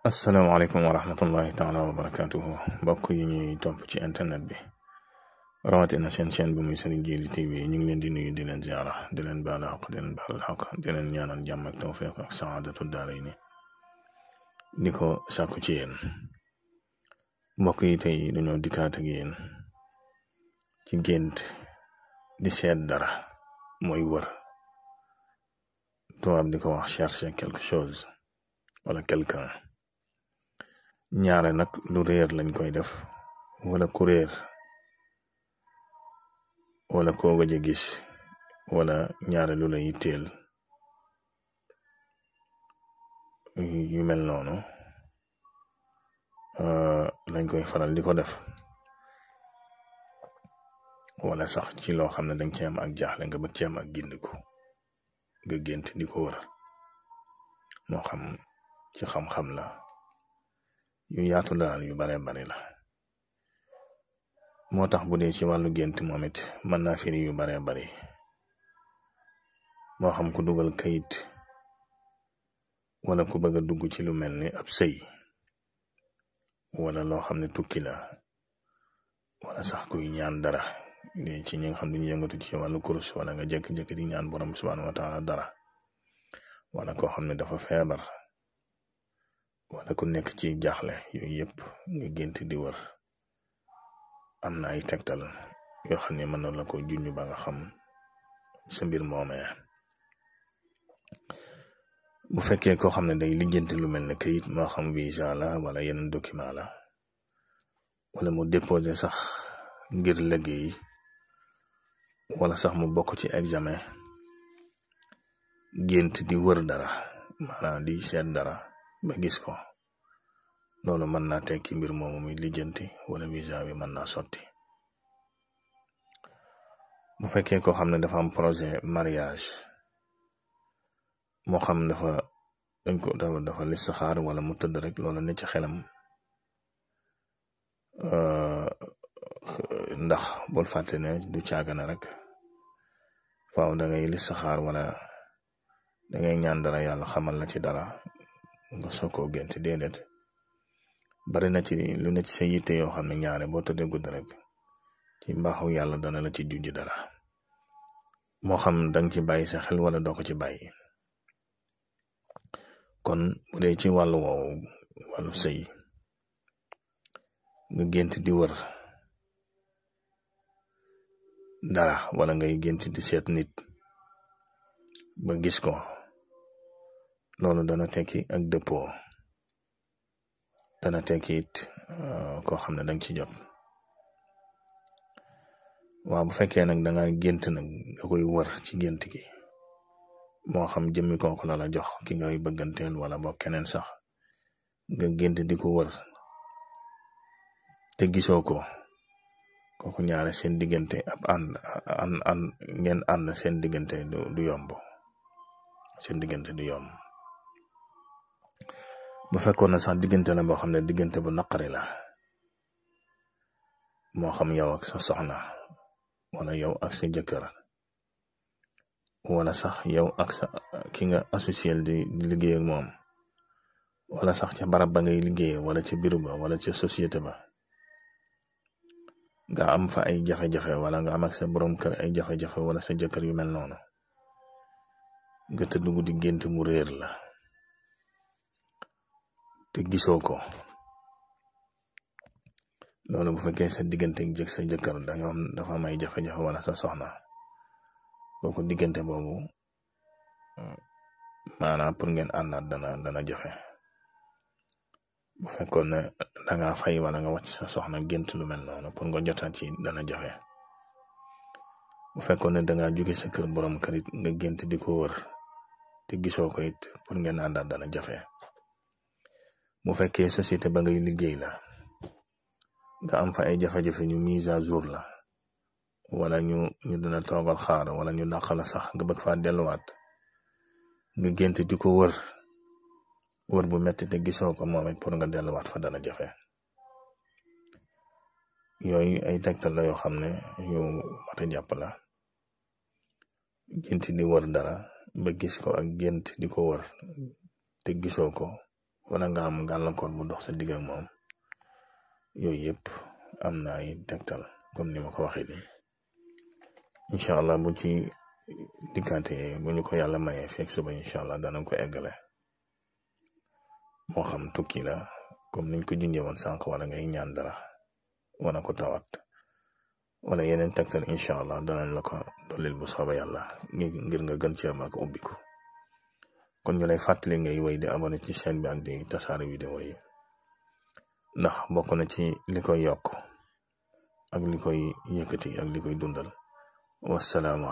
asalaamaaleykum wa rahmatullahi taala wa barakatuhu mbokk yi ñuy topp ci internet bi rawatina seen chaîne bi muy Serigne Djily TV ñu ngi leen di nuyu di leen ziara di leen baalu xaq di leen baalal xaq di leen ñaanal jàmm ak tawfiq ak saadatu daarayni ni ko sàkku ci yéen mbokk yi tey dañoo dikkaat ak yéen ci gént di seet dara mooy wër tubaab di ko wax chercher quelque chose wala quelqu'un ñaare nag lu réer lañ koy def wala ku réer wala koo gëj a gis wala ñaare lu la yitteel yu mel noonu lañ koy faral di ko def wala sax ci loo xam ne dañ ci am ak jaaxle nga bëgg ci am ak gindiku nga gént di ko wër moo xam ci xam-xam la yu yaatu daal yu bare bari la moo tax bu dee ci wàllu gént moom it mën naa firi yu bare bari moo xam ku dugal kayit wala ku bëgg a dugg ci lu mel ni ab sëy wala loo xam ne tukki la wala sax kuy ñaan dara ci ñi nga xam ne ñu yëngatu ci wàllu kurus wala nga jékki-jékki di ñaan borom subhanahu wa taala dara wala koo xam ne dafa feebar wala ku nekk ci jaaxle yooyu yëpp nga gént di wër am na ay tegtal yoo xam ne mën na la ko junj ba nga xam sa mbir moomee bu fekkee koo xam ne day lijjanti lu mel ne kayit moo xam visa la wala yeneen document la wala mu déposé sax ngir liggéey wala sax mu bokk ci examen gént di wër dara maanaam di seet dara ba gis ko loolu mën naa tekki mbir moomu muy lijjanti wala visa bi mën naa sotti bu fekkee koo xam ne dafa am projet mariage moo xam dafa listixaar wala mu tëdd rek loolu ne ci xelam ndax bul fàtte ne du caagana rek faaw da ngay listixaar wala da ngay ñaan dara yàlla xamal la ci dara nga soo ko gént déedéet bari na ci lu ne ci sa yitte yoo xam ne ñaare boo tëddee guddi rek ci mbaaxu yàlla dana la ci junj dara moo xam danga ci bàyyi sa xel wala doo ko ci bàyyi kon bu dee ci wàllu woowu wàllu sëy nga gént di wër dara wala ngay gént di seet nit ba gis ko loolu dana tekki ak dëppoo dana tekki it koo xam ne danga ci jot waaw bu fekkee nag danga gént nag nga koy wër ci gént gi moo xam jëmmi kooku la la jox ki ngay bëgganteel wala boo keneen sax nga gént di ko wër te gisoo ko kooku ñaare seen diggante ab ngeen ànd seen diggante du yomb seen diggante du yomb bu fekkoon na sax diggante la boo xam ne diggante bu naqari la moo xam yow ak sa soxna wala yow ak sa jëkkër wala sax yow ak sa ki nga associé di liggéey ak moom wala sax ca barab ba ngay liggéey wala ca bureau ba wala ca société ba nga am fa ay jafe-jafe wala nga am ak sa borom kër ay jafe-jafe wala sa jëkkër yu mel noonu nga tëdd guddi gént mu réer la te gisoo ko loolu bu fekkee sa diggante ak sa jëkkër dafa am ay jafe-jafe wala sa soxna kooku diggante boobu maanaam pour ngeen àndaat dana jafe bu fekkoon ne danga fay wala nga wàcc sa soxna gént lu mel noonu pour nga jotaat ci dana jafe bu fekkoon ne danga jóge sa kër borom kër it nga gént di ko wër te gisoo ko it pour ngeen àndaat dana jafe bu fekkee société ba ngay liggéey la nga am fa ay jafe-jafe ñu mise à jour la wala ñu dina toogal xaar wala ñu dàq la sax nga bëgg faa delluwaat nga gént di ko wër bu metti te gisoo ko moom it pour nga delluwaat fa dana jafe yooyu ay tegtal la yoo xam ne yu mat a jàpp la gént di wër dara ba gis ko ak gént di ko wër te gisoo ko wala nga am gàllankoor bu dox sa digg ak moom yooyu yëpp am na ay tegtal comme ni ma ko waxee nii incha allah bu ci dikkaatee bu ñu ko yàlla mayee fekk suba incha allah danañ ko eggale moo xam tukki la comme niñ ko junjee woon sànq wala ngay ñaan dara wana ko tawat wala yeneen tegtal incha allah danañ la ko dollil bu sooba yàlla ngir nga gën ci am ak ubbiku kon ñu lay fàttali ngay wéy di abonné ci chaîne bi ak di tasaare vidéo yi ndax bokk na ci li koy yokk ak li koy yëkkati ak li koy dundal wassalaamu